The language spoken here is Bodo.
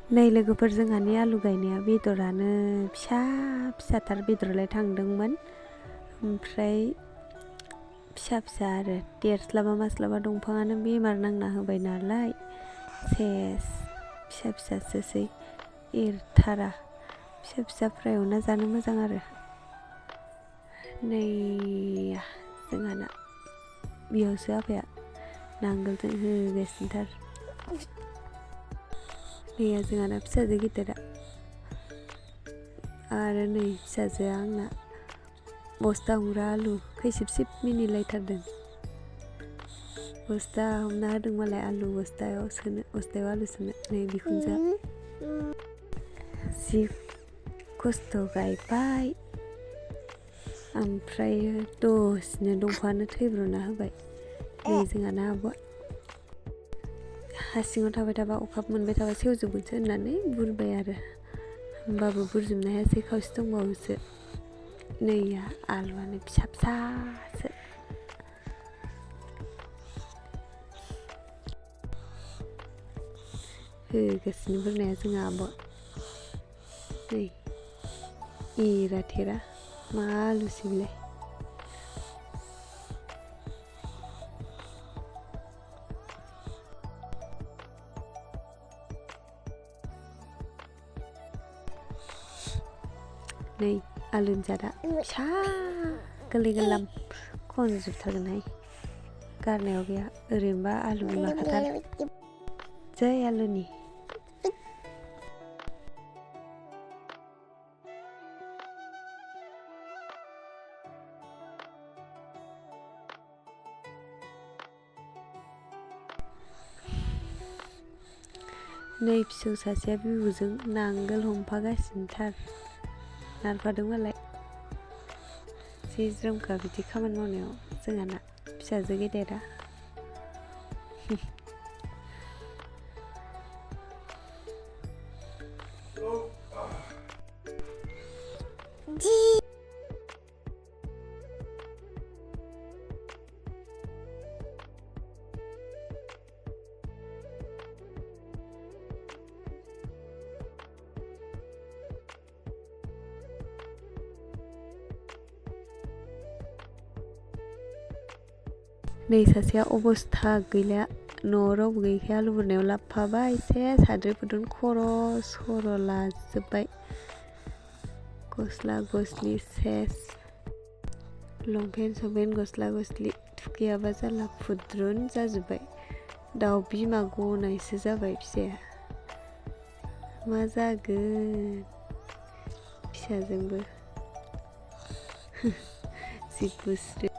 नै लोगोफोर जोंहानि आलु गायनाया बेदरानो फिसा फिसाथार बेदरालाय थांदोंमोन ओमफ्राय फिसा फिसा आरो देरस्लाबा मास्लाबा दंफाङानो बेमार नांना होबाय नालाय सेस फिसा फिसासोसै एरथारा फिसा फिसाफ्रा एवना जानो मोजां आरो नै जोंहाना बिहावसो आफाया नांगोलजों होगासिनोथार नैया जोंहाना फिसाजो गिदिरा आरो नै फिसाजोआ आंना बस्ता हमग्रा आलु खैसिब मिनिलायथारदों बस्ता हमना होदों मालाय आलु बस्तायाव आलु सोनो नै बिखुनजोआ जि खस्थ' गायबाय ओमफ्राय दसेनो दंफाङानो थैब्र'ना होबाय नै जोंहाना आब'आ हा सिङाव थाबाय थाबा अखा मोनबाय थाबा सेवजोबगोनसो होननानै बुरबाय आरो होमबाबो बुरजोबनो हायासै खावसे दंबावोसो नैया आलुआनो फिसा फिसासो होगासिनो बुरनाया जोंहा आब'आ नै एरा थेरा मा आलुसै बेलाय नै आलुनि जादा फिसा गोरलै गोरलाम खनजोबथारगोनहाय गारनायाव गैया ओरैनोबा आलु बिमाखाथार जै आलुनि नै फिसौ सासेया बिबौजों नांगोल हमफागासिनोथार नारफादों मालाय जि ज्रोमखा बिदि खामानि मावनायाव जोंहाना फिसाजो गेदेरा नै सासेया अबस्था गैला न'आव रावबो गैयैखाय आलु बुरनायाव लाबफाबाय सेस हाद्रि फुद्रुन खर' सर' लाजोब्बाय गस्ला गस्लि सेस लंपेन्ट गस्ला गस्लि थुखैयाबा जाला फुद्रुन जाजोब्बाय दाउ बिमा गनायसो जाबाय फिसाया मा जागोन फिसाजोंबो जि गुस्रि